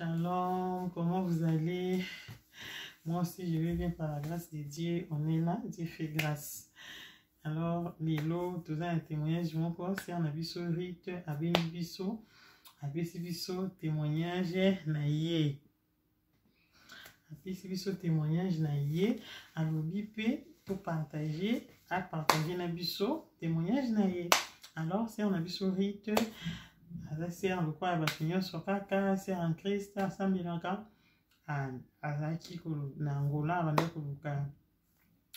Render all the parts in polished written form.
Shalom, comment vous allez? Moi aussi, je vais bien par la grâce de Dieu. On est là, Dieu fait grâce. Alors, lelo, toza na témoignage moko, sœur na biso Rite abengi biso, apesi biso témoignage na ye. Apesi biso témoignage na ye, alobi pe to partager, a partager na biso témoignage na ye. Alors, sœur na biso Rite aza sœur lokola bato nyonso kaka, sœur en Christ, asambelaka, azalaki na Angola, abandaki koluka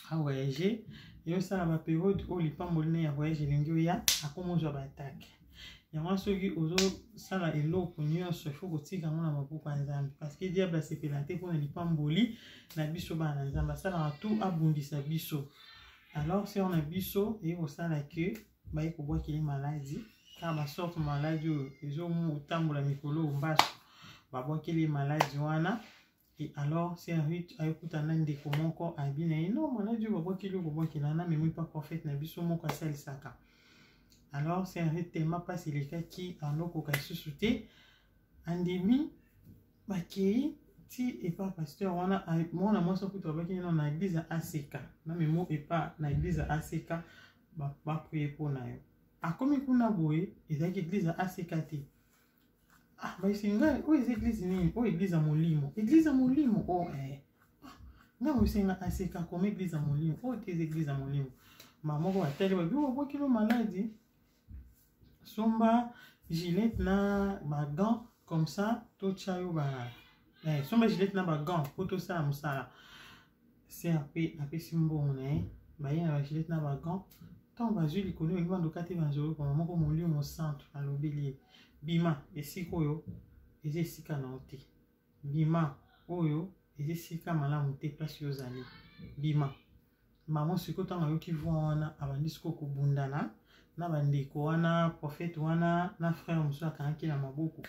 a voyager, eyosala ba periode oyo lipamboli ne ya voyage elingi oya, akoma ozwa ba attaque. Yango soki ozosala eloko nyonso, il faut kotika yango na maboko ya Nzambe, parce que diable asepela te mpona lipamboli na biso bana na Nzambe, asalaka tout abundisa biso. Alors sœur na biso eye kosala ke baye kobwakeli maladi, kaka basorte maladi oyo ezotambola mikolo oyo mbasu, babwakeli maladi wana. Et alors sœur Ruth ayokutana na ndeko moko, abi na ye non, maladi oyo babwakeli oyo kobwakela na memoi pa prophète na biso moko asalisaka. Alors sœur Ruth tellement mpasi elekaki, alokoka lisusu te, andimi bakei ti epa pasteur wana. Mwana mwasi akuta babaki nano na église ya ACK, na memo epa na église ya ACK, baprier mpo na yo. Akomi kuna boye, ezalaki église ya ACK te. Ah, bayesi ngai oyo eza église nini? Oyo église ya molimo, église ya molimo oyo eh. Ah, ngai bayesi nga ACK koma église ya molimo oyo te, eza église ya molimo. Mama moko batali babi oyo obwakilo maladi, somba gilette na bagants, comme ça totya yo ba somba gilette na bagants mpo tosala mosala. Crp apesi mbongo na ye, baye na bagilette na bagants. Ntango bazwi likolo olingi bandoka te, banzolo koma moko, molimo centre alobeli ye: bima esika oyo, eza esika na yo te, bima oyo eza esika malamu te, place yo ozali, bima. Mama sikoyo ntango ayoki voix wana, abandi sikoyo kobundana na bandeko wana, prophète wana na frère mosusu akangaki na maboko.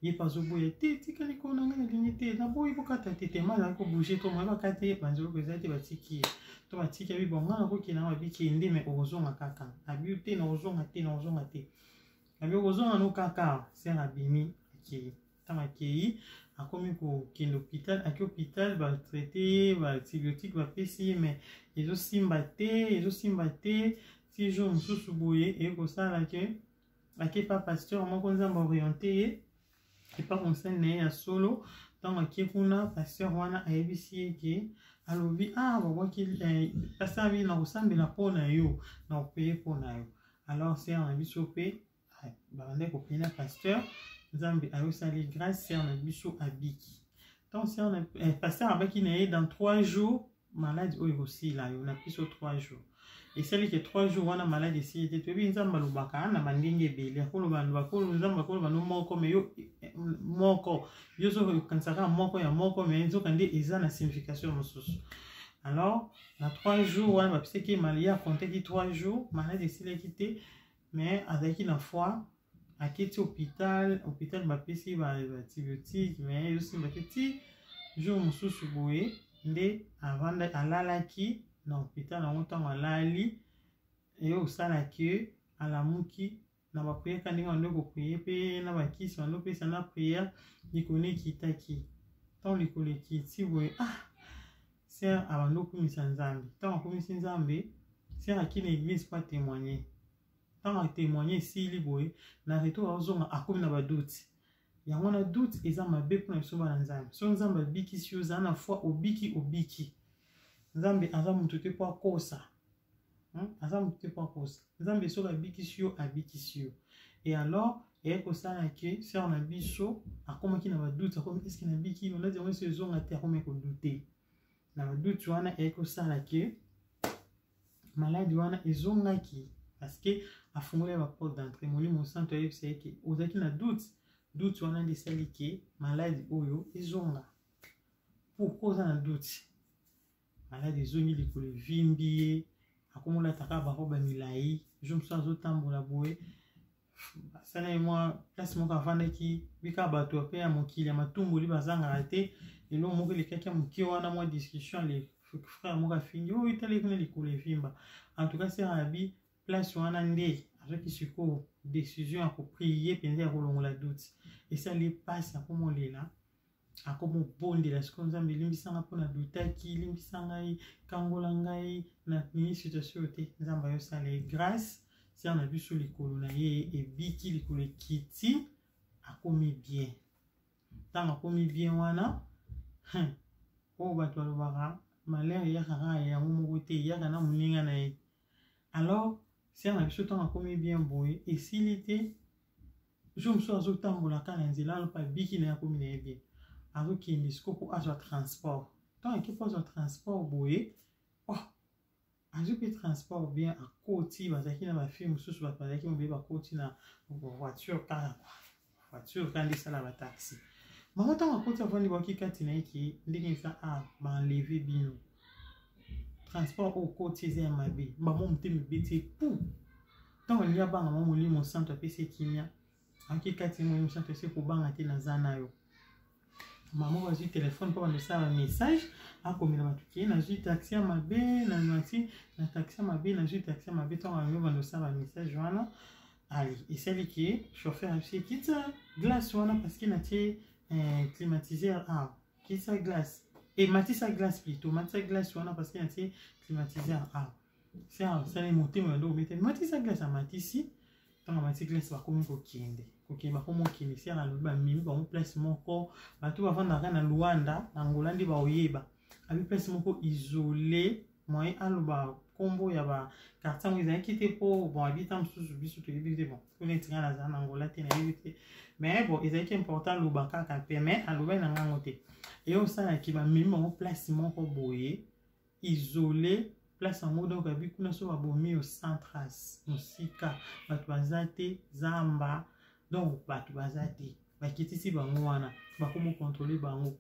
Ye mpe azoboya te, tika likolo na ngai, nalingi te, naboyi, bokata te. Tema azalaki kobouger to moye bakata ye banzoloko eza te, batiki ye to batiki abi bon, ngai nakokende yango. Abi kende, me okozonga kaka. Abi te, nakozonga te, nakozonga te. Abi okozonga no kaka. Sœur abimi, akei. Ntango akei, akomi kokende hôpital, ake hôpital, batraite ye, baantibiotique bapesi ye, mais ezosimba te, ezosimba te. Ti jour mosusu boye eye kosala ke ake pa pasteur moko, Nzambe oriente ye epa mosali na ye ya solo. Ntango ake kuna, pasteur wana ayebisi ye ke alobi ah, babwaki pasteur abi na kosambela mpo na yo, na koprier mpo na yo. Alors sœur na biso mpe babandaki koprier na pasteur, Nzambe ayosali grâce, sœur na biso abiki. Ntango sœur na pasteur abaki na ye dans 3 jours maladi oyo ekosila yo, na biso 3 jours esali ke 3 jours wana maladi esili te. Toyebi Nzambe alobaka na bandenge ebele, akoloba Nzambe akoloba no moko, me yo moko yo ozokanisaka moko ya moko, me nzoka nde eza na signification mosusu. Alors na 3 jours wana bapisaki ye, ye akontaki 3 jours, maladi esilaki te, mais azalaki na foi, aketi hôpital, hôpital bapesi baantibiotique, mais ezosimba te. Ti jour mosusu boye nde avanda, alalaki na hôpital yango. Ntango alali, eye kosala ke alamuki na baprière, ka ndenge bando koprier mpe na bakisi bando opesa na prière, likolo ekitaki. Ntango likolo ekiti boye, ah, sœur abandi okumisa Nzambe. Ntango akumisi Nzambe, sœur aki na église mpo atémoigner. Ntango atémoigne esili boye, na retour azonga, akomi na badoute. Yango wana doute eza mabe mpona biso bana Nzambe. So Nzambe abikisi yo, ozala na foi, obiki, obiki. Nzambe aza motu te mpo akosa, Aza motu te mpo akosa. Nzambe soki abikisi yo, abikisi yo. Et alors eye kosala ke sœur na biso akomaki na badoute, akomi eske nabiki, maladi yango esi ezonga te? Akomi kodouter na badoute wana, eye kosala ke maladi wana ezongaki, parce que afungoli baporte d'entrée. Molimo Santo ayebisa ye ke ozalaki na doute, doute wana nde esali ke maladi oyo ezonga. Pourquoi oza na doute? Maladi ezongi, likolo evimbi ye, akomolataka barobe milai. Jour mosusu azotambola boye, asala ye mwa place moko avandaki, bika bato mpe ya mokili ya matumboli bazangaka te. Eloko moko elekaki ya moke wana, mwa discussion, le frère moko afingi oyo etali kuna, likolo evimba. En tout cas sœur abi place wana nde azwaki sikoyo décision ya koprier mpenza, ya kolongola doute. Esali mpasi, akomolela. Akomobondela sikoyo, Nzambe, limbisa nga mpo na dutaki, limbisa ngai, kangola ngai na nini situation oyo te. Nzambe ayosala ye grâce. Sœur na biso, likolo na ye ebiki, likolo ekiti, akomi bien. Ntango akomi bien wana, oyo bato balobaka, malheur eyaka kaka yango moko te, eyaka na moninga na ye. Alors sœur na biso, ntango akomi bien boye, esili te. Jour mosusu azotambola kaka na nzela wana mpo abiki na ye, akomi na ye bien, azokende sikoyo mpo azwa transport. Ntango ake mpo azwa transport boye, oh, azwi mpe transport bien, akoti. Bazalaki na bafille mosusu, bato bazalaki mobele, bakoti na voiture kaka kwa voiture kaka nde esala bataxi. Bango ntango akoti, avandi, baoki kati na ye ke ndenge eza a baenlever bino transport oyo okoti eza ya mabe. Bango motema ebeti epu. Ntango alingi abanga, mwa Molimo Santo apesi ekimia, aoki kati ye Molimo Santo esi kobanga te, naza na yo. Mama bazwi telefone mpo bandosala bamessage, akomela bato ke nazwi taxi ya mabe, namati na taxi ya mabe, nazwi taxi ya mabe. Ntango yango bandosala bamessage wana, ali esali ke chauffeur ayebisi ekitisa glace wana parce que natie climatiseur awa. Kitisa glace e matisa glace plutôt, matisa glace wana parce que natie climatiseur awa. Se asali motema ya ndoko bete, matisa glace. Amatisi. Ntango amati glace, bakomi kokende, kokende, bakomi kokende. Se alobi bamemi bango place moko, bato bavandaka na Luanda, na Angola nde baoyeba. Abi place moko isole, moyen aloba nkombo ya baquartier yango ezalaki te, mpo bon, abi ta mosusu biso toyebi te. Bon, mpo neti ngai nazala na Angola te, nayebi te, mais bon, ezalaki important aloba kaka mpe, mais alobaki na ngango te. Eye osalaki bamemi bango place moko boye isole. Place yango donc abi kuna so babomi yo sans trace, mosika, bato baza te, zamba, donc bato baza te. Bakitisi bango wana, bakomi contrôler bango,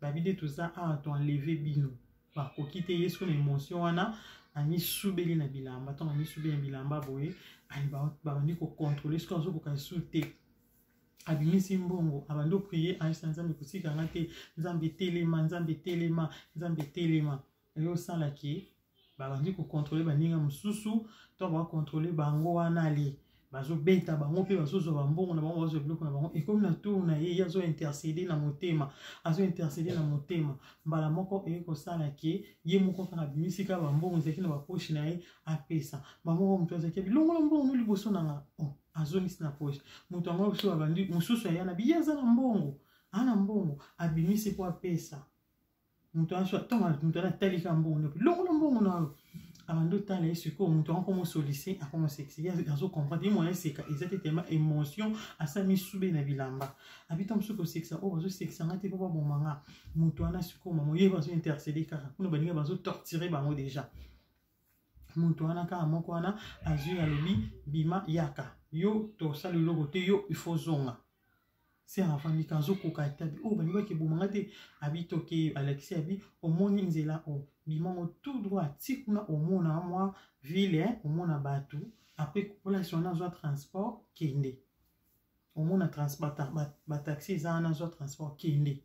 babi nde toza awa, toenlever bino, bakoki te. Ye soki na émotion wana amisubeli na bilamba. Ntango amisubeli na bilamba boye, babandi kocontrôler, soki azokoka lisusu te, abimisi mbongo, abandi oprier, ayebisa Nzambe kotika nga te, Nzambe telema, Nzambe telema, Nzambe telema. Eyosalaki babandi kocontrôler baninga mosusu to bacontrôler bango wana, ale bazobeta bango mpe bazozwa bambongo na bango, bazozwa biloko na bango. Ekomi na tour na ye, ye azointercéder na motema, azointercéder na motema. Mbala moko eye kosala ke ye moko kaka abimisi kaka bambongo ezalaki na bapoche na ye, apesa bamoko. Moto azalaki bilongola mbongo no liboso na nga, oh, azongisi na poche. Moto yango mosusu abandi mosusu aya na biye, aza na mbongo, aza na mbongo, abimisi mpo apesa moto wana. Ntango moto wana atali kaka mbongo no, longola mbongo na yo, abandi otala ye. Sikoyo moto yango akomosolise, akomosekisa ye, azocomprendre ye moya eseka eza te, tellement émotion asali misube na bilamba. Abita mosusu kosekisa oyo bazosekisa nga te mpo baboma nga. Moto wana sikoyo, mamo ye bazointercéder kaka kuna, baninga bazotorturer bango déjà. Moto wana kaka moko wana azwi, alobi: "Bima, yaka, yo tosala eloko te, yo il faut zonga." Se avandi ka azokoka te, abi oyo balingi bakeboma te. Abi toke, alakisi, abi omoni nzela oyo, bimango tout droit ti kuna, omona mwa ville, omona bato. Après place wana azwa transport, kende, omona bataxi eza wana, azwa transport, kende.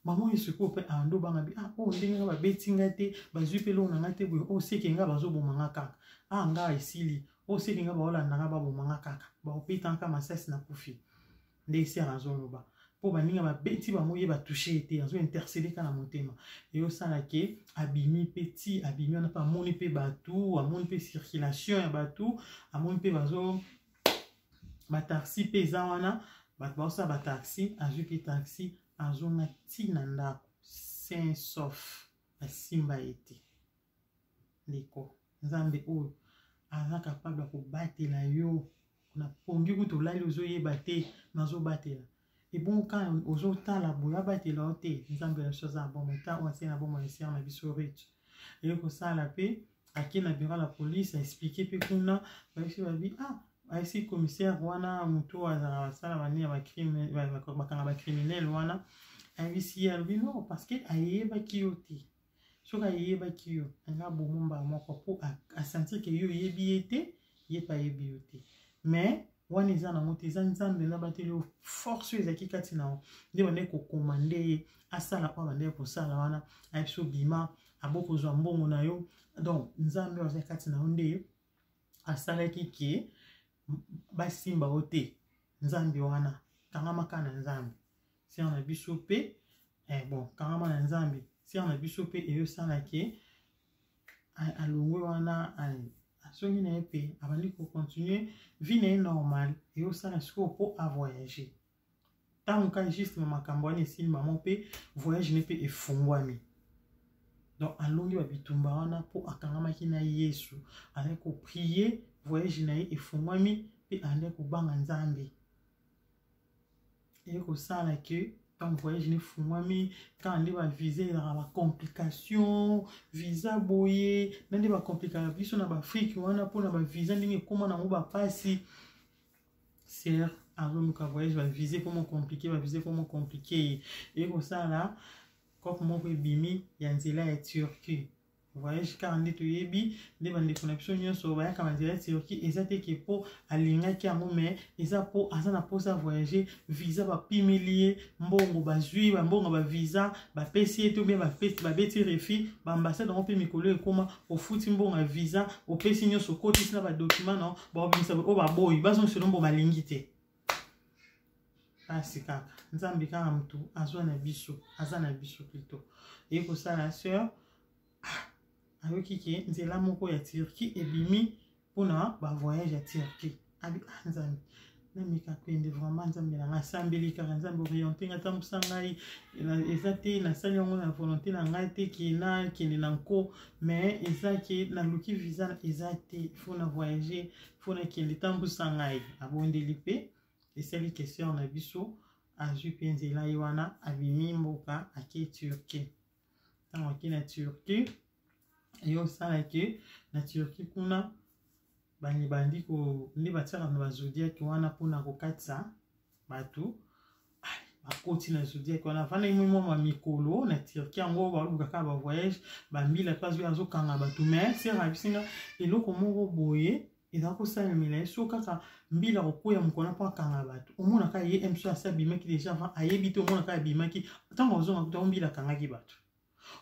Mama oyo sikoyo mpe ando obanga bi: "Ah, oyo ndenge nga babeti ngai te, bazwi mpe eloko na ngai te boye, oyo seke nga bazoboma nga kaka. Ah, nga esili, oyo seke nga baolanda nga, baboma nga kaka, baopeta nga masasi, nakufi." Nde sœur azoloba mpo baninga babeti bango, ye batoucher ye te, azointercéder kaka na motema. Eyosala ke abimi mpe ti abimi wana mpe amoni mpe bato, amoni mpe circulation ya bato, amoni mpe bazo bataxi mpe eza wana, bato baosala bataxi. Azwi mpe taxi, azonga ntina ndako sain sauf, asimba ye te. Ndeko, Nzambe oyo aza capable ya kobatela yo na pongi kutu olali ozoyeba te, nazobatela ebongo kaka ozotala boye, abatela yo te. Nzambe na biso aza na bomoi. Ntango atie na bomoi sœur na biso Ruth, eye kosala mpe ake na bureau la police, aexpliquer mpe kuna, bayebisi babi: "Ah," ayebisi commissaire wana, motu oyo azalaka basala banini ya bacrime, bakanga bacriminel wana. Ayebisi ye, alobi: "Non, parce que ayebaki yo te. Soki ayebaki yo, anga bomo mbala moko, mpo asentir ke yo oyebi ye te, ye mpe ayebi yo te. Mais wana eza nango te, eza Nzambe nde abateli yo. Force oyo ezalaki kati na yo nde bandeki kokoma nde ye asala oyo bandeki kosala wana. Ayebisi obima, abokozwa mbongo na yo. Donc Nzambe oyo azali kati na yo nde asalaki ke basimba yo te. Nzambe wana, kangamaka na Nzambe." Sœur na biso mpe Eh, bon, kangama na Nzambe. Sœur na biso pe eyosala ke alongwe wana, azongi na ye mpe abandi kocontinue vie na ye normal. Eyosala sikoyo mpo avoyage. Ntango ka juste ma makambo wana esili, mama mpe voyage ne mpe efungwami. Donc alongi babitumba wana mpo akangamaki na Yesu, azali koprie, voyage na ye efungwami mpe andaki kobanga Nzambe. Eye kosala ke ntango voyage ne efungwami, kaka nde bavisa ezalaka bacomplication, visa boye na nde bakomplikaka biso na baafrike wana mpona bavisa, ndenge ekóma nango bapasi. Sœur azoluka voyage, bavisa ekoma compliqué, bavisa ekoma compliqué. Ye eye kosala cope moko ebimi ya nzela ya Turquie, voyage kaka nde toyebi nde bandeko na biso nyonso bayaka banzela ya Turquie. Eza te ke mpo alingaki yango, mais eza mpo aza na mposa voyage. Visa bapimeli ye mbongo, bazwi bambongo bavisa, bapesi ye to bien babeti refus baambassade yango. Mpe mikolo ekóma, ofuti mbongo ya visa, opesi nyonso, okotisi na badocument no, baobimisa oyo baboyi, bazongisela mbongo, balingi te. Pasi kaka, Nzambe kaka motu azwa na biso, aza na biso plutôt. Eye kosala, sœur ayoki ke nzela moko ya Turquie ebimi mpona bavoyage ya Turquie. Abi: "Ah Nzambe, nameka kende vraiment." Nzambe na ngai, asambeli kaka: "Nzambe, oriente nga, tambusa ngai." Eza te nasali yango na volonté na ngai te ke nakende na nko, mais eza ke naluki visa, eza te, faut na voyage, faut nakende, tambusa ngai. Abondeli mpe esali ke sœur na biso azwi mpe nzela ye wana, abimi mboka, ake Turquie. Ntango ake na Turquie, ye osala ke na Turquie kuna bandi ko nde batiaka na bazodiaque wana mpona kokatisa bato. Bakoti na zodiaque wana, avandaki mwa mwa mikolo na Turquie yango, baluka kaka bavoyage, bambila mpe azwi, azokanga bato. Mais sœur abisinga eloko moko boye eza kosalemela ye: so kaka mbila kokwea mokolo mpo akanga bato, omonaka ye mso asi abimaki déjà avant, ayebi te, omonaka abimaki. Ntango azonga kuta, mbila akangaki bato.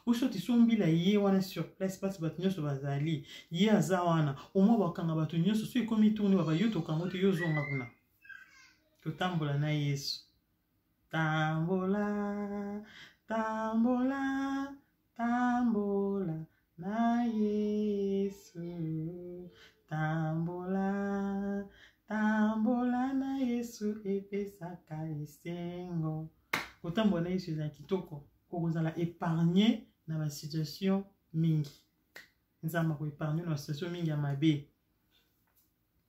Usoti so mbila ye wana sur place, mpasi bato nyonso bazali, ye aza wana, omwa bakanga bato nyonso. So ekomi tourne, baba yo tokango te, yo ozonga kuna. Totambola na Yesu, tambola, tambola, tambola na Yesu, tambola, tambola na Yesu, epesaka esengo. Kotambola na Yesu ezala kitoko, okozala épargne na basituation mingi. Nzambe akoépargne na basituation mingi ya mabe.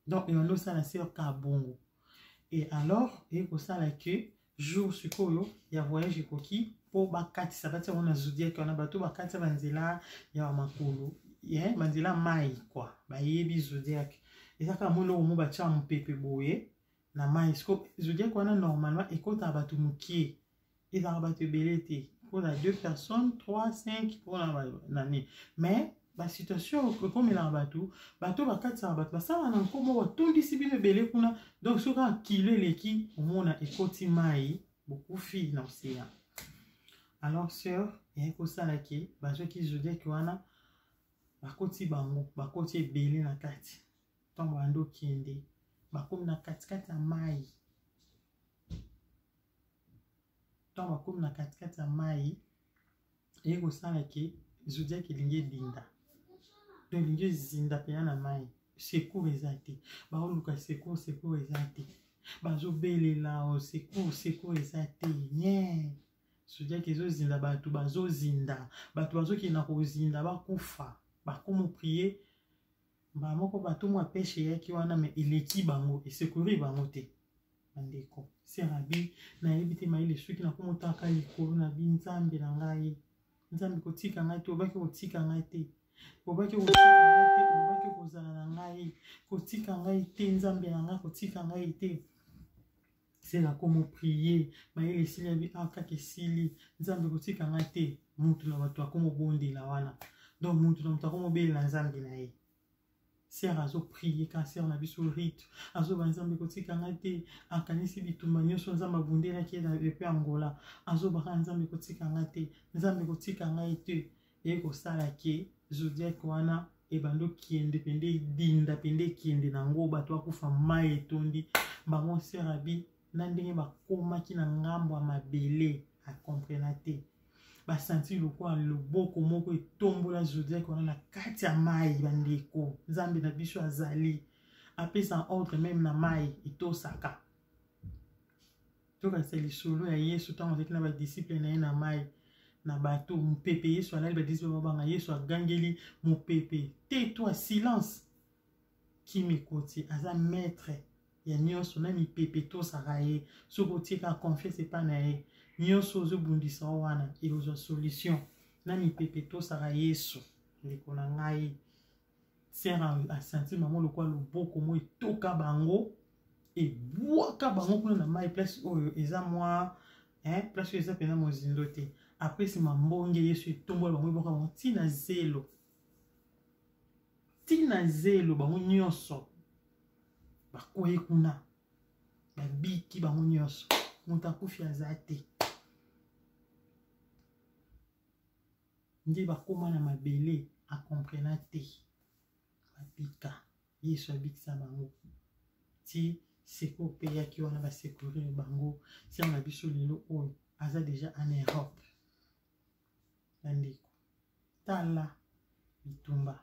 Donc eyando osala sœur ka bongo. Et alors eye kosala ke jour sikoyo ya voyage ekoki mpo bakatisa, batia yango na zodiaque wana. Bato bakatisa banzela ya bamakolo, banzela mai kua, bayebi zodiaque eza kaka mo eloko mo batia mopepe boye na mai. Siko zodiaque wana normalement ekotaka bato mokie, ezalaka bato ebele te, mpona deux personnes, 3, 5 mpona nani. Mais basituation ekomelaka bato, bato bakatisaka bato basalaka na nkombo, batondisi bino ebele kuna. Donc soki kaka kilo eleki, omona ekoti mai, bokufi na océan. Alors sœur eyaki kosala ke bazwaki zodiaque wana, bakoti bango, bakoti ebele na kati. Ntango bandi okende, bakomi na katikati ya mai. Ntango bakomi na katikati ya mai, eye kosala ke zodiaque elingi edinda, donc elingi ezinda mpenza na mai. Secours eza te, baoluka secours, secours eza te, bazobelela o secours, secours eza te nye. Zodiaque ezozinda, bato bazozinda, bato bazokenda kozinda, bakufa. Bakomo prier mbala moko, bato mwa peshe eyaki wana, mais eleki bango, esecourir bango te. Bandeko, sœur abi: "Nayebi te, mayele soki nakomotaka likolo na bi. Nzambe na ngai, Nzambe, kotika ngai te, obaki kotika ngai te, obaki kotika ngai te, obaki kozala na ngai, kotika ngai te, Nzambe na ngai, kotika ngai te." Sœur akomo prier, mayele esili, abi: "Ah, kaka esili, Nzambe, kotika ngai te." Mutu na bato akomobondela wana, donc mutu na moto akomobelela Nzambe na ye. Sœur azoprie ka, sœur na biso Rite azoba: "Nzambe, kotika ngai te." Akanisi bitumba nyonso Nzambe abundelaki ye depuis Angola, azobaka: "Nzambe, kotika ngai te, Nzambe, kotika ngai te." Eye kosala ke zodiaque wana ebandi okende pende, edinda pende, ekende nango, bato bakufa, mai etondi bango. Sœur abi na ndenge bakomaki na ngambo ya mabele. Acomprena te. Basanti lokola loboko moko etombola zodiac wana na kati ya mai. Bandeko, Nzambe na biso azali, apesa ordre meme na mai etosaka. Tokanisa lisolo ya Yesu ntango azalaki na badisiple na ye na mai na bato, mopepe. Yesu alali, badisiple babanga. Yesu agangeli mopepe: te toi, silence! Kimi ekoti. Aza maître ya nyonso, na mipepe etosaka ye. Soki otie kaka confiance epai na ye, nyonso ozobundisa o wana ekozwa solution. Na mipepe etosaka Yesu. Ndeko na ngai, sere asanti bango lokola loboko mo etoka bango, ebwaka bango kuna na mai, place oyo eza mwa, place oyo eza mpenza mozindo te. Apres nsima mbonge Yesu etombola bango, ebwaka bango ntina zelo, ntina zelo. Bango nyonso bakwei kuna, babiki bango nyonso, moto akufi aza te. Nde bakóma na mabele, acomprena te. Babika, Yesu abikisa bango ti seko mpe eyaki wana, basecourir bango. Sere na biso lelo oyo aza deja en Europe. Bandeko, tala bitumba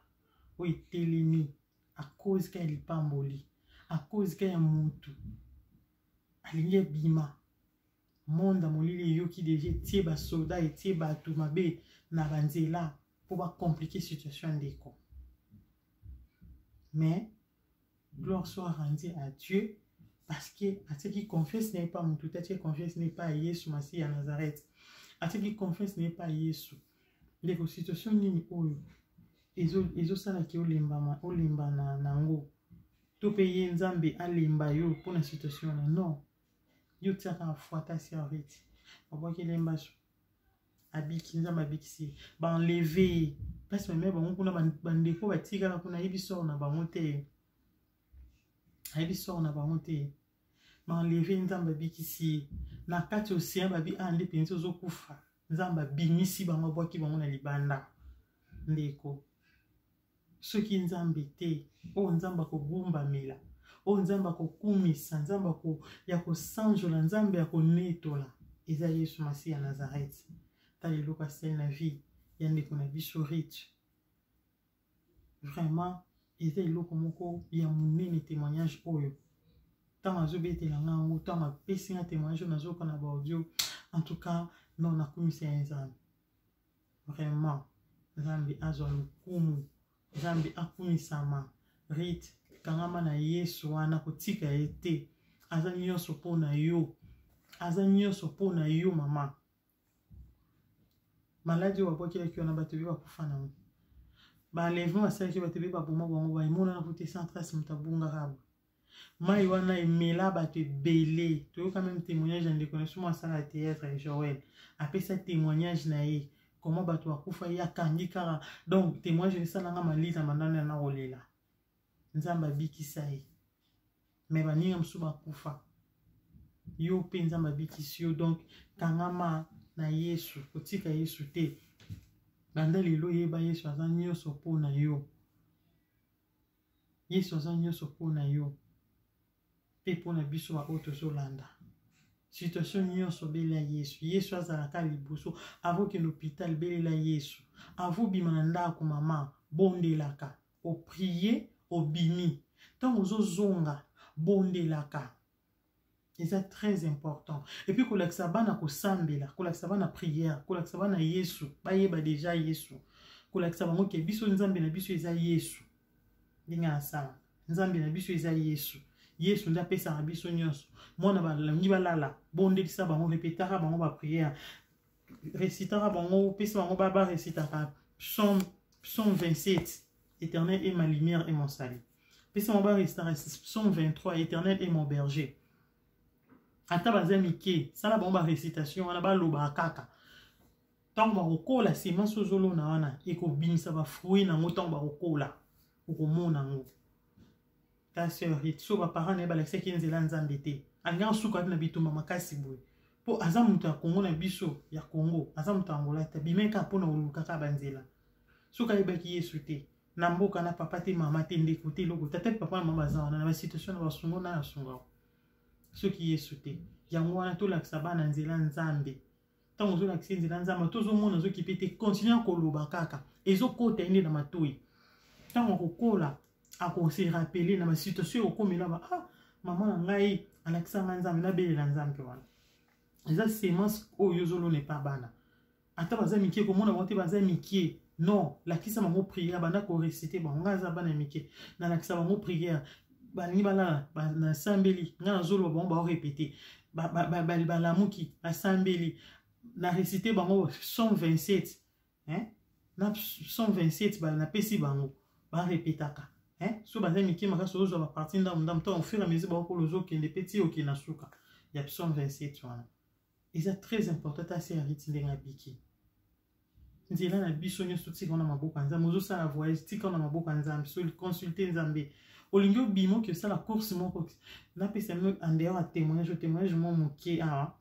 oyo etelemi à cause ka ya lipamboli, à cause ka ya mutu alingi ebima. Monde ya molili eyoki deja, etie basoda, etie bato mabe na banzela mpo bacompliquer situation ya ndeko. Mais gloire soit rendue à Dieu, parce que atiaki confiance na ye pa motu te, atiaki confiance na ye pa ya Yesu Masiya ya Nazareth, atiaki confiance na ye pa ya Yesu. Ndeko, situation nini oyo ezosalaki olembama, olembana nango, to mpe ye Nzambe alemba yo mpona situation wana? Non, yo tiaka afuata servite, babwaki elembaso, abiki, Nzambe abikisi ye. Baenleve ye place bameme bango kuna. Bandeko batikala kuna, ayebi sort na bango te, ayebi sort na bango te. Baenleve, Nzambe abikisi ye. Na kati océan, babi a nde mpenza ozokufa, Nzambe abimisi bango, abwaki bango na libanda. Ndeko, soki Nzambe te, oyo Nzambe akogumbamela, oyo Nzambe akokumisa, Nzambe ya kosanjola, Nzambe ya konetola, eza Yesu Masiya ya Nazareth. Tala eloko asali na vie ya ndeko na biso Rite. Vraiment eza eloko moko ya monene, témoignage oyo. Ntango azobetela nga yango, ntango apesi nga témoignage oyo, nazoyoka na baaudio. En tout cas, non, nakumisa ye Nzambe. Vraiment, Nzambe azwa lokumu, Nzambe akumisama. Rite, kangama na Yesu wana, kotika ye te. Aza nyonso mpo na yo, aza nyonso mpo na yo. Mama, maladi oyo babwakelaki wana, bato ebe bakufa nango. Baenlèvement basalaki, bato ebe baboma bango, baemonana kute sans trace, moto abungaka boye. Mai wana emela bato ebele. Toyoka meme témoignage ya ndeko na biso mwa asala théâtre, Joel, apesa témoignage na ye, comment bato bakufa, ye akangi kaka. Donc témoignage esalanga malita mandana na kolela. Nzambe abikisa ye, me baninga mosusu bakufa. Yo mpe Nzambe abikisi yo. Donc kangama na Yesu, kotika Yesu te. Banda lelo, yeba Yesu aza nyonso mpo na yo. Yesu aza nyonso mpo na yo mpe mpo na biso baoyo tozolanda. Situation nyonso, belela Yesu. Yesu azalaka liboso. Avant okende hôpital, belela Yesu. Avant obima na ndako, mama, bondelaka, oprie, obimi. Ntango ozozonga, bondelaka. Eza très important. Et puis kolakisa bana kosambela, kolakisa bana prière, kolakisa bana Yesu, bayeba deja Yesu, kolakisa bango ke biso, Nzambe na biso eza Yesu. Ndenge asala, Nzambe na biso eza Yesu. Yesu nde apesaka biso nyonso. Mwana balingi balala, bondelisa bango, repetaka bango baprière, récitaka bango, pesa bango barécitaka psaume, psaume 27, "Éternel est ma lumière et mon salut". Pesa bango barécitaka psaume 23, "Éternel est mon berger". Ata baza mike, sala bango barécitation wana, balobaka kaka. Ntango bakokola, semence ozolona wana ekobimisa bafruit nango. Ntango bakokola, okomona yango. Ta sœur Rit, so baparent na ye balakisaki ye nzela Nzambe te, alingaka suka wapi na bitumba makasi boye? Mpo aza moto ya Kongo na biso ya Kongo, aza moto ya Angola te. Abimaki kaka mpona koluka kaka banzela. Soki ayebaki Yesu te na mboka, na papa te, mama te, ndeko te, eloko te, ata papa na mama baza wana na basituation na basungo na asunga, soki Yesu te. Yango wana tolakisa bana nzela Nzambe. Ntango ozolakisa ye nzela Nzambe, ata ozomona azokipe te, continue koloba kaka, ezokota ye nde na matoi. Ntango akokola, akose rappeler na basituation ekokomela ba ah, mama na ngai alakisa ngai Nzambe, nabelela Nzambe. Wana eza semence oyo ozolona epa bana. Ata baza mike, komona bango te baza mike, non, lakisa bango prière, banda koréciter bango. Ngai aza bana mike, nalakisa bango prière. Balingi balala, nasambeli, ngai nazoloba, bango baorépéter. Balamuki, basambeli, na réciter bango 127, hein? Na 127 napesi bango, barepetaka, hein? So baza mike makasi, ozwa bapartie ndambo ndambo to au fur et à mesure bakokola, ozokende mpe ti okende na suka ya psaume 27. Wana eza très important. Ta se ariti ndenge abiki nzela na biso nyonso, tika na maboko ya Nzambe. Ozosala voyage, tika na maboko ya Nzambe. So consulte Nzambe. Olingi obima, oki osala course moko, napesa bino en dehors ya témoignage, témoignage mo moke awa.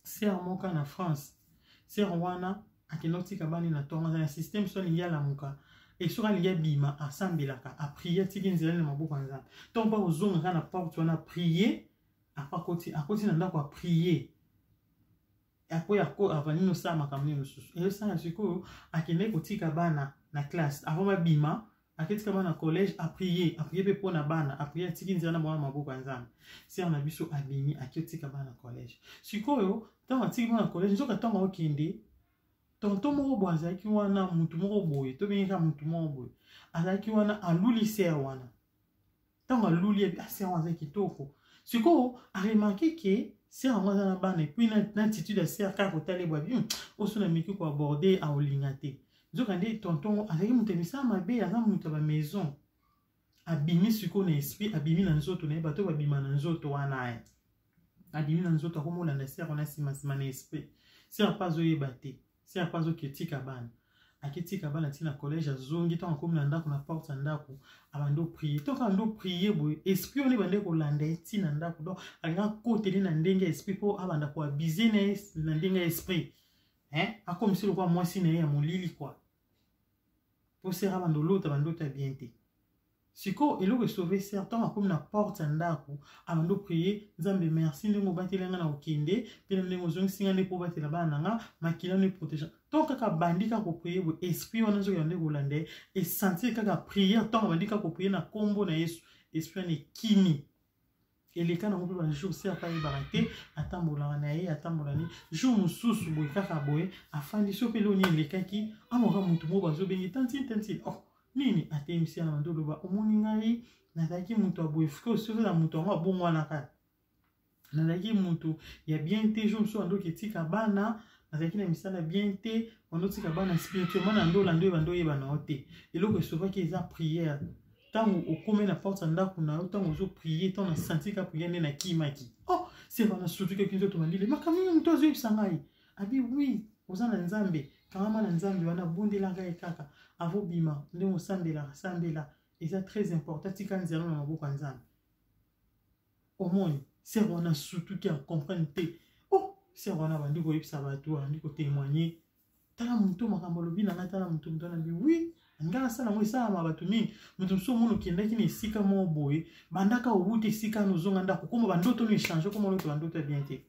Sœur moko na France, sœur wana akende otika bani na ntongo, aza na système. So alingi alamuka e soki alingi abima, asambelaka, aprie, atiki nzela na maboko ya Nzambe. Ntongo mpo kozonga kaka na porte wana, prie, akoti, akoti na ndako, aprie, akoya avandi nosala makambo nini mosusu ezosala. Sikoyo akendeki kotika bana na classe, avant babima, aketika bana collège, aprie, aprie mpe mpo na bana, aprie, atiki nzela na bango na maboko ya Nzambe. Sœur na biso abimi, aki otika bana collège. Sikoyo ntango atiki bana collège, nzoka ntango aokende, tonton moko boye azalaki wana, mutu moko boye, tobengeka mutu moko boye azalaki wana, aluli sœur wana. Ntango aluli, yebi ah, sœur wana aza kitoko. Sikoyo aremarquer ke sœur yango aza na bana, et puis na attitude ya sœur kaka kotala ebwa bi oso na miki koaborder, aolinga te. Nzoka nde tonton azalaki moto ya misala mabe, aza moto ya bamaison. Abimi sikoyo na esprit, abimi na nzoto na ye, bato babima na nzoto wana ye abimi na nzoto, akomolanda sœur wana nsima nsima na esprit. Sœur mpe azoyeba te, sœur mpe azoketika bana, aketika bana ntina collège. Azongi, ntango akomi na ndako, na porte ya ndako, abandi oprier. Ntango abandi oprier boye, esprit wana ebandi kolanda ye ntina ndako. Donc alingi akoteli na ndenge ya esprit mpo abanda koabuser na ye na ndenge ya esprit, akomisi lokola mwasi na ye ya molili kua, mpo sœur abanda olota bandoto ya bien te. Sikoyo eloko esauver sœur, ntango akomi na porte ya ndako, abandi oprier: "Nzambe, merci ndenge obateli nga na kokende, mpe na ndenge ozongisi nga, nde mpo obatela bana na nga, makila no eprotéger." Ntango kaka abandi kaka koprier boye, esprit wana nzoki bandi kolanda ye, esentir kaka prière. Ntango abandi kaka koprier na nkombo na Yesu, esprit wana ekimi. Eleka nango mpe bajour, sœur mpe ayebaka te, atambolaka na ye, atambola ni jour mosusu boye kaka boye, afandi so mpe eloni elekaki, amoka motu moko bazobengi: "Tantine, tantine." Oh, nini? Ateyemisi na bando oloba: "Omoni ngai nazalaki moto ya boye." Fike soki na moto yango abongwanaka: "Nazalaki moto ya bien te, jour mosusu bandoki etika bana, nazalaki na misala bien te, bandotika bana spirituellement na ndolanda oyo bando oyeba na yo te. Eloko esauvaki eza prière. Ntango okomi na porte ya ndako na yo, ntango ozoprier, ntango nasanti ka prière, nde nakimaki." Oh, sœur wana surtout kaki nzoto malili. Makambo nini moto azoyebisa ngai? Abi: "Oui, oza na Nzambe, kangama na Nzambe wana, bondelaka ye kaka avobima ndenge osambelaka, sambela, eza très important, tika nzela na maboko ya Nzambe." Omoni, sœur wana surtout ki acomprendre te. Oh, sœur wana bandi koyebisa bato, bandi kotémoigner: "Tala moto, makambo alobi na ngai, tala moto." Moto wana bi: "Oui, ngai nasala yango." Esalama bato mingi. Moto mosusu omona okendaki na esika moko boye, bandaka owuta esika wana, ozonga ndako, koma bandoto no échange, koma oloto bandoto ya bien te.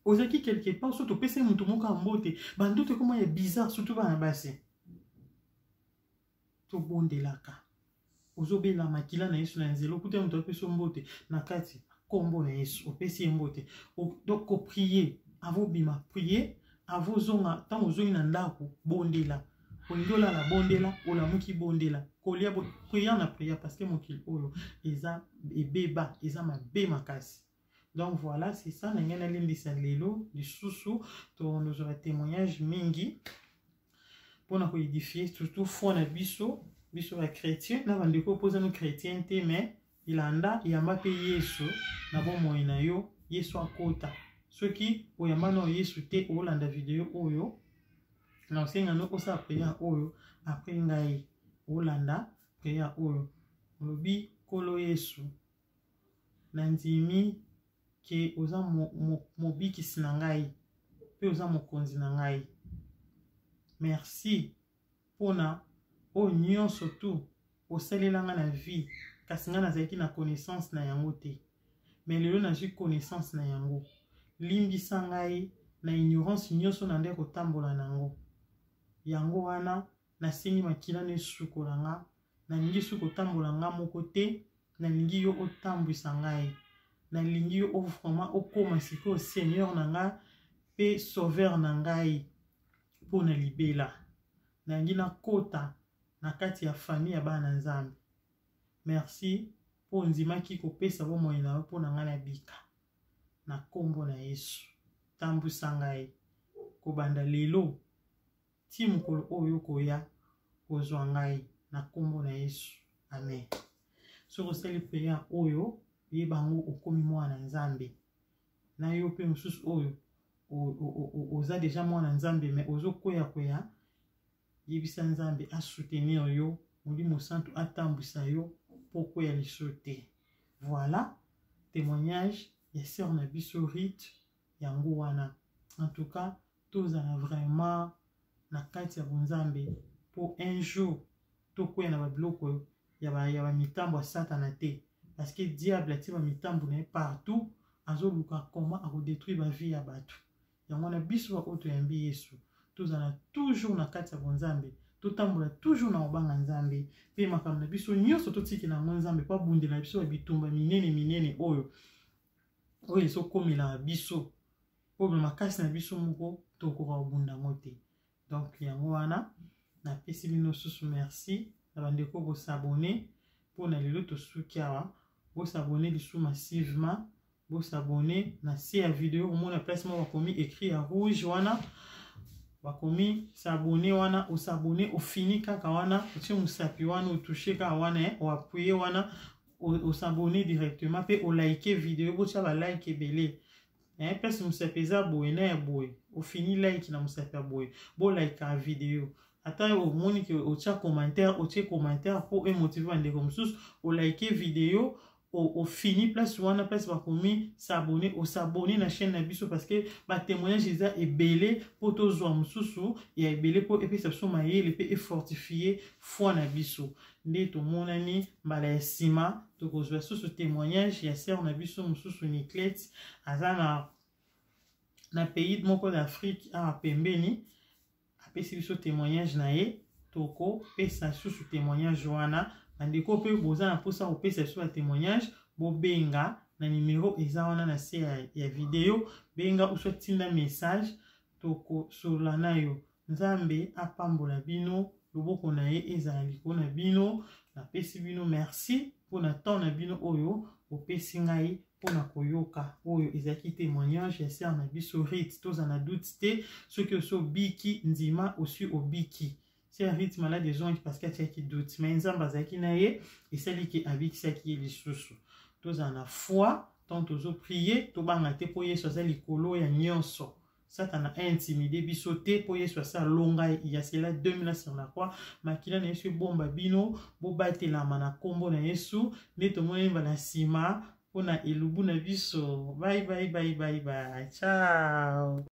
Ozalaki quelque part, so topesaki moto moko ya mbote, bandoto ekoma ya bizarre, surtout bana basi. Tobondelaka. Ozobela, makila na Yesu na nzela. Okuta moto apesi yo mbote na kati nkombo na Yesu, opesi ye mbote. Donc koprier avant obima, prier avant ozonga. Ntango ozongi na ndako, bondela. Olingi olala, bondela. Olamuki, bondela. Kolia, prière na prière, parce que mokili oyo eza ebeba, eza mabe makasi. Donc voilà, c'est ça na ngai nalendisa lelo. Lisusu tozwa témoignage mingi mpona koédifier surtout foi na biso, biso bachrétien na bandeko opozano chrétien te, mais elanda, yamba mpe Yesu na bomoi na yo, Yesu akota. Soki oyamba na Yesu te, olanda video oyo, na osenga no osala prière oyo après ngai. Olanda prière oyo, olobi: "Nkolo Yesu, nandimi ke oza mobikisi na ngai mpe oza mokonzi na ngai. Merci mpona oyo nyonso tu osalelanga na vie, kasi ngai nazalaki na connaissance na yango te, mais lelo nazwi connaissance na yango. Limbisa ngai." na ignorance nyonso na nde kotambola nango. Yango wana nasengi makila na esukola nga, nalingi su kotambola nga moko te, nalingi yo otambwisa ngai, nalingi yo vraiment okoma sikoyo seigneur na ngai mpe sauveur na ngai mpo na libela. Nalingi nakota na kati ya famille ya bana Nzambe. Merci mpo ondimaki kopesa bomoi na yo mpo na ngai nabika. Na nkombo na Yesu, tambwisa ngai kobanda lelo ti mokolo oyo okoya kozwa ngai, na nkombo na Yesu, amen. Soki osali prière oyo, yeba yango okomi mwana Nzambe. Na yo mpe mosusu oyo oza deja mwana Nzambe mais ozokweya-kweya, yebisa Nzambe asoutenir yo, Molimo Santu atambwisa yo mpo okweya lisusu te. Voilà témoignage ya sœur na biso Rite, yango wana. En tout cas, tozala vraiment na kati ya bonzambe mpo un jour tokweya na babiloko ya bamitambo ya Satana te, parce que diable atie bamitambo na ye partout, azoluka comment akodétruire bavie ya bato. Yango wana biso baoyo toyambi Yesu, tozala toujours na kati ya bonzambe, totambola toujours na kobanga Nzambe, mpe makambo na biso nyonso totikela yango Nzambe mpo abundela biso ya bitumba minene minene oyo oyo ezokomela biso, mpo makasi na biso moko tokoka kobunda yango te. Donc yango wana napesi bino susu merci na bandeko bosabone mpo na lelo tosuki awa. Bosabone lisusu massivement, bosabone na se ya video, omona place moko bakomi écrit ya rouge wana, bakomi s'abonner wana, osabone, ofini kaka wana, otie mosapi wana, otouche kaka wana, oappuye wana, osabone directement, mpe olike video, botia balike ebele. Place mosapi eza boye na ya boye, ofini like na mosapi ya boye, bolaika video. Ata omoni ke otia commentaire, otie commentaire mpo emotive bandeko mosusu. Olike video, ofini place wana, place bakomi s'abonner, osabone na chaîne na biso, parce que batémoignage eza ebele mpo tozwa mosusu ya ebele mpo epesa biso mayele mpe efortifie foi na biso. Nde tomonani mbala ya nsima, tokozwa susu témoignage ya sœur na biso mosusu Niclette, aza na pays moko d'Afrique awa pembeni, apesi biso témoignage na ye. Tokopesa susu témoignage wana. Bandeko mpe boza na mposa kopesa biso batémoignage, bobenga na numero eza wana na se ya video. Benga uso tinda message, tokosolola na yo. Nzambe apambola bino, loboko na ye ezala likolo na bino. Napesi bino merci mpona temps na bino oyo opesi ngai mpona koyoka oyo ezalaki témoignage ya sœur na biso Rite. Toza na doute te, soki osi obiki, ndima osi obiki. Sœur Rite, malade ezongi parce que atiaki doute, mais Nzambe azalaki na ye, esaliki abikisaki ye lisusu. Tozala na foi tant tozoprie, tobanga te mpo Yesu aza likolo ya nyonso. Satana aintimide biso te mpo Yesu asi alonga ya cela 2000 ans sur la croix. Makila na Yesu ebomba bino, bobatelama na nkombo na Yesu. Nde tomoni mbala nsima mpona elubu na biso. Bye bye bye bye bye, ciao.